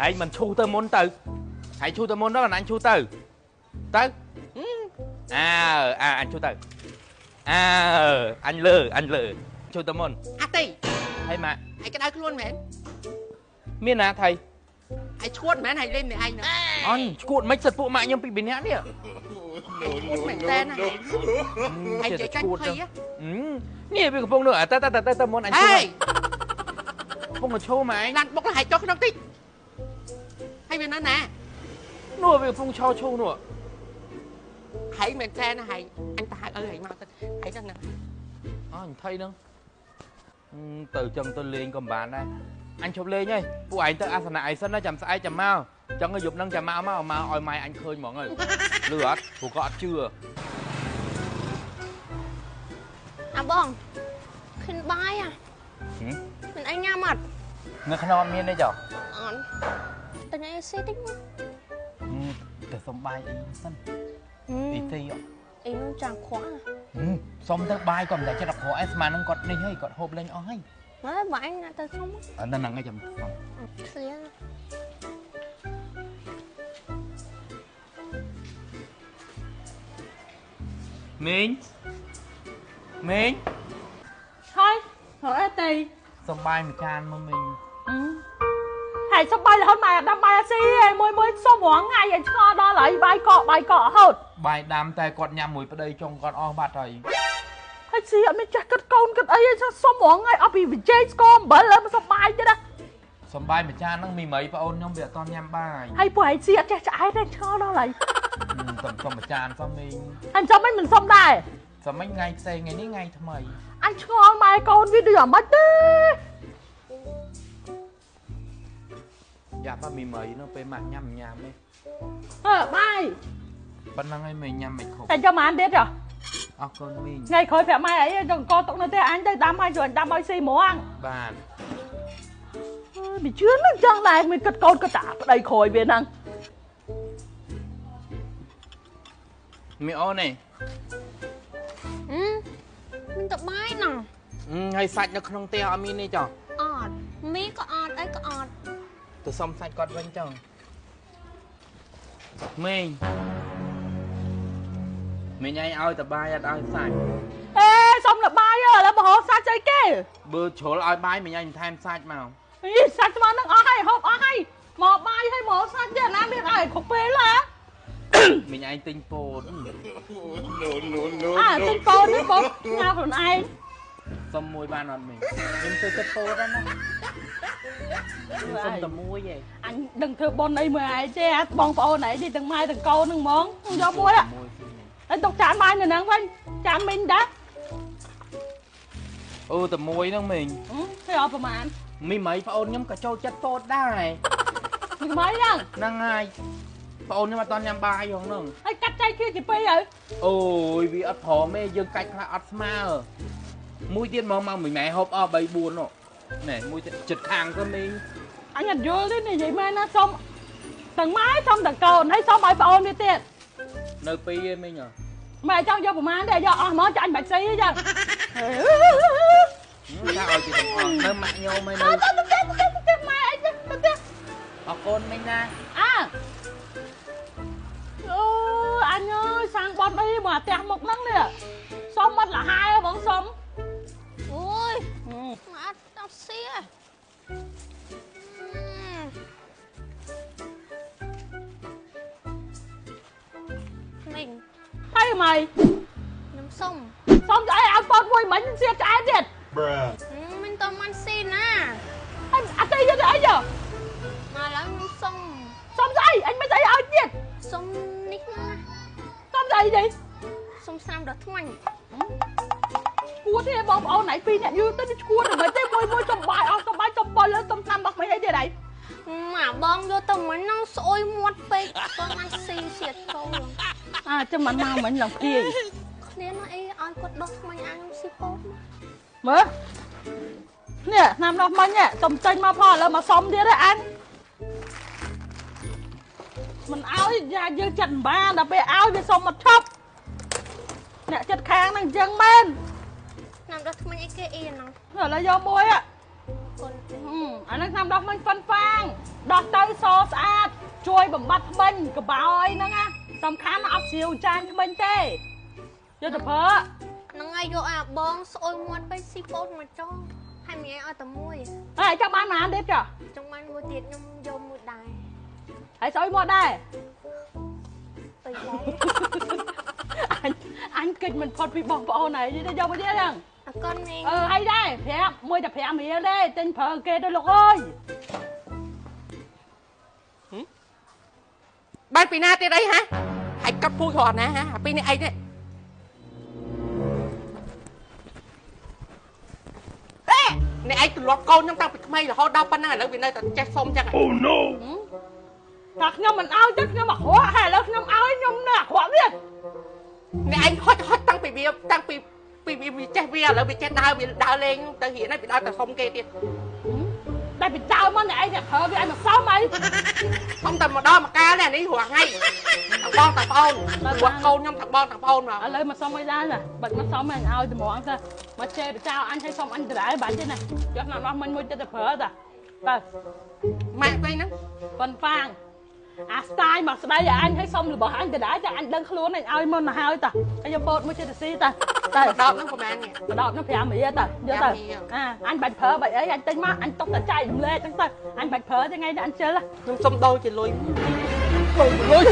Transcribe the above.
ហើយមិនឈូសទៅមុនទៅហើយឈូសទៅមុនដល់អញឈូសទៅទៅអើអាអញឈូសទៅអើអញលើអញលើឈូសទៅមុន អត់ទេ ហើយម៉ាក់ ឯងក្តៅខ្លួនមែន មានណាថៃ ឯងឈួតមែនហើយលេងម្នាក់ឯង អញឈួតមិនសិតពួកម៉ាក់ខ្ញុំពីរនាក់នេះ ឈួតមែនតើណាឯងនិយាយកាច់ភ័យ នេះវាកំពុងនោះទៅទៅទៅទៅមុនអញឈួតកំពុងឈោម៉ែឯង ឡានបុកហើយចុះក្នុងតិចហើយវានៅណា នោះវាកំពុងឆោឈូនោះ ហើយមែនតើណាហើយអញទៅហៅឪហើយមកទៅហើយទៅណា អញថៃហ្នឹងទៅចឹងទៅលេងក៏មិនបានដែរអញឈប់លេងហើយពួកឯងទៅអាសនៈឯងសិនណាចាំស្អែកចាំមកចឹងយប់ហ្នឹងចាំមកមកមកឲ្យម៉ែអញឃើញហ្មងហើយលឺអត់ព្រោះក៏អត់ជឿ អាបងឃើញបាយអាមិនអញញ៉ាំអត់ នៅក្នុងអត់មានទេចុះ អត់តែញ៉ាំអីស៊ីតិចមក ទៅសុំបាយអីសិនអីទី អីនោះចាំខ្វក់ សុំទៅបាយក៏មិនតែចិត្តអក្រក់ឯងស្មានហ្នឹងគាត់នេះហើយគាត់ហូបលេងអស់ហើយ ហើយបើអញណាទៅសុំ អត់ហ្នឹងឯងចាំសុំ ស្លៀង មីងមីង ហើយរកអីទី សុំបាយមួយចានមកមីង ហើយសុំបាយរហូតមកដាំបាយអាស៊ីឯងមួយមួយសុំរាល់ថ្ងៃឯងឆ្ងល់ដល់ហើយបាយកកបាយករហូត បាយដាំតែគាត់ញ៉ាំមួយប្តីចុងគាត់អស់បាត់ហើយ ហើយស៊ីអត់មានចេះគិតកូនគិតអីសុំរាល់ថ្ងៃអស់ពីវិជ័យស្ករអំបិលហើយសុំបាយទៀតណា សុំបាយមួយចានហ្នឹងមីមីប្អូនខ្ញុំវាអត់តញ៉ាំបាយ ហើយពួកឯងស៊ីអត់ចេះឆ្អែតទេឆ្ងល់ដល់ហើយ សុំមួយចានសុំមីង ហើយសុំមិនសុំដែរ សុំមិនថ្ងៃផ្សេងថ្ងៃនេះថ្ងៃថ្មី អញឆ្ងល់ម៉ែកូនវាដូចអាម៉េចទេ យ៉ាប់មីមីនោះពេលម៉ាក់ញ៉ាំញ៉ាំទេ អើបាយ ប៉ុណ្ណឹងហើយមីញ៉ាំមិនគ្រប់ តែយកមកទៀតចុះ អរគុណមីង ថ្ងៃក្រោយប្រាប់ម៉ែអីទៅអង្គទុកនៅផ្ទះអញទៅដាំឲ្យជួយដាំឲ្យស៊ីហ្មង បាទ មិនជឿនឹងចង់ដែរមានគិតកូនគិតតាប្តីក្រោយវាហ្នឹង មីអូននេះ មានតបាយណោះ ហើយសាច់នៅក្នុងផ្ទះអត់មានទេចុះ អត់មីក៏អត់អីក៏អត់ ទៅសុំសាច់គាត់វិញចុះមីងមីងឯងឲ្យតបាយអត់ឲ្យសាច់ អេសុំតបាយឥឡូវមករកសាច់អីគេ បើជ្រុលឲ្យបាយមីងឯងថែមសាច់មក អីសាច់ស្មាននឹងអស់ហើយហូបអស់ហើយមកបាយហើយមកសាច់ទៀតណាមានឲ្យគ្រប់ពេលហ៎ មីងឯងទិញពោត អាទិញពោតនេះបងញ៉ាំខ្លួនឯង សុំមួយបានអត់មីងខ្ញុំចូលចិត្តពោតណាសុំតែមួយឯង អញដឹងធ្វើប៉ុនអីមួយឯងទេបងប្អូនឯងនេះទាំងម៉ែទាំងកូនហ្នឹងហ្មងយកមួយហើយទុកចានបាយនៅហ្នឹងវិញចានមីងតា អូតែមួយហ្នឹងមីង ធ្វើអត់ប្រហែល មីមីប្អូនខ្ញុំក៏ចូលចិត្តពោតដែរ មីមីហ្នឹង ហ្នឹងហើយប្អូនខ្ញុំអត់តញ៉ាំបាយហ្នឹង ហើយកាត់ចែកគ្នាជាពីរហើយ អូយវាអត់ព្រមទេយើងកាច់ខ្លះអត់ស្មើមួយទៀតមកមកមួយម៉ែហូបអស់3 4នោះណែមួយចិត្តខាងទៅមីង អញអត់យល់ទេនិយាយមែនណាសុំទាំងម៉ែសុំទាំងកូនហើយសុំឲ្យប្អូនវាទៀត នៅពីរឯងមីងហ៎ ម៉ែចង់យកប្រហែលទេយកអស់ហ្មងចាញ់បាច់ស៊ីអញ្ចឹង ថាឲ្យគេទាំងអស់នៅម៉ាក់ញោមឯង នៅទៅទៅទៅម៉ែអីទៅទៅ អរគុណមីងណា អើអូអញអើយសាងបត់អីមកផ្ទះមុខហ្នឹងនេះសុំអត់លហាយបងសុំ អូយអត់ដល់ស៊ីមីង ហើយម៉ៃ ខ្ញុំសុំ សុំឲ្យឲ្យប៉តមួយមិញសៀបឆ្អែតទៀត មិនតមិនស៊ីណា ហើយអត់ទេយកទៅអីយក មកឡើយខ្ញុំសុំ សុំស្អីអញមិនស្អីឲ្យទៀត សុំនេះណា សុំស្អីទេ សុំស្នាមដល់ថ្មិញ ឈួតទេបងប្អូនណៃពីរអ្នកយូរទៅឈួតមិនទេមួយមួយសុំបាយអស់សុំបាយសុំបុលសុំស្នាមដល់ថ្មិញអីទៀតអី ម៉ាបងយកទៅមិញហ្នឹងស្អុយមាត់ពេកបងមិនស៊ីសៀតចូល អាចាំមិនមកមិញឡើងព្រាយ គ្នានោះអីឲ្យគាត់ដោះថ្មិញអញខ្ញុំស៊ីពោត មើលនេះស្នាមដោះមិញសុំចេញមកផងឥឡូវមកសុំទៀតហ៎អញមិនឲ្យយ៉ាយើងចិត្តមិនបានដល់ពេលឲ្យវាសុំមកឈប់អ្នកចិត្តខាងហ្នឹងអញ្ចឹងមែន ស្នាមដោះថ្មិញអីគេអីហ្នឹង ឥឡូវយកមួយ គុណ អាហ្នឹងថ្នាំដោះមិញហ្វិនហ្វាងដោះទៅសស្អាតជួយបំបត្តិធ្មេញកបោអីហ្នឹងណាសំខាន់អត់ស្រាវចានធ្មេញទេយកទៅប្រើ ហ្នឹងហើយយកអាបងស្អុយមាត់ពេកស៊ីពោតមកចង់ហើយមីឯងឲ្យតែមួយ ហើយចង់បានប៉ុន្មានទៀតចុះ ចង់បានមួយទៀតខ្ញុំយកមួយដែរ ហើយស្អុយមាត់ដែរ ទៅដែរ អញគិតមិនផុតពីបងប្អូនហើយទេយកមួយទៀតហ្នឹង អរគុណមីង អឺហើយដែរប្រាប់មួយតែ5រៀលទេទិញប្រើគេទៅលោកអើយ បានពីណាទៀតអីហ่ะហើយកាត់ពូជរត់ណាហ่ะអាពីនេះអីនេះអេនេះឯងទម្លាប់កូនខ្ញុំតាំងពីក្មេងរហូតដល់ប៉ុណ្ណឹងឥឡូវវានៅតែចេះសុំចឹង Oh no តែខ្ញុំមិនឲ្យទេខ្ញុំអាក្រក់ហើយឥឡូវខ្ញុំឲ្យខ្ញុំនៅអាក្រក់ទៀត នេះឯងហត់ហត់តាំងពីវាតាំងពីពីវាចេះវាឥឡូវវាចេះដើរវាដើរលេងទៅរៀនហើយវាដើរតែសុំគេទៀត តែពីដើមមកអ្នកឯងអ្នកប្រើវាឲ្យមកសុំអី សុំតែម្ដងមកកាលនេះនេះរាល់ថ្ងៃទាំងបងទាំងប្អូនរាល់កូនខ្ញុំទាំងបងទាំងប្អូនមក ឥឡូវមកសុំអីដែរណាបាច់មកសុំឯងឲ្យតម្រងទៅមកជេរបចៅអញឲ្យសុំអញដដែលបាច់ទេណាយកណាស់មិញមួយទៀតទៅប្រើតាទៅ ម៉ាក់ទៅហ្នឹង ប៉ុនហ្វាងអាស្តាយមកស្ដីឲ្យអញឲ្យសុំរបស់អញដដែលតែអញដឹងខ្លួនអញឲ្យមកមកហើយតាហើយយកពោតមួយទៀតទៅស៊ីតាទៅ ដបហ្នឹងប្រហែលនេះ ដបហ្នឹង5រៀលតាយកទៅអាអញបាច់ប្រើបាច់អីអញទិញមកអញទុកតែចែករំលែកហ្នឹងទៅអញបាច់ប្រើថ្ងៃនេះអញជិល ខ្ញុំសុំដូរជាលុយ លុយ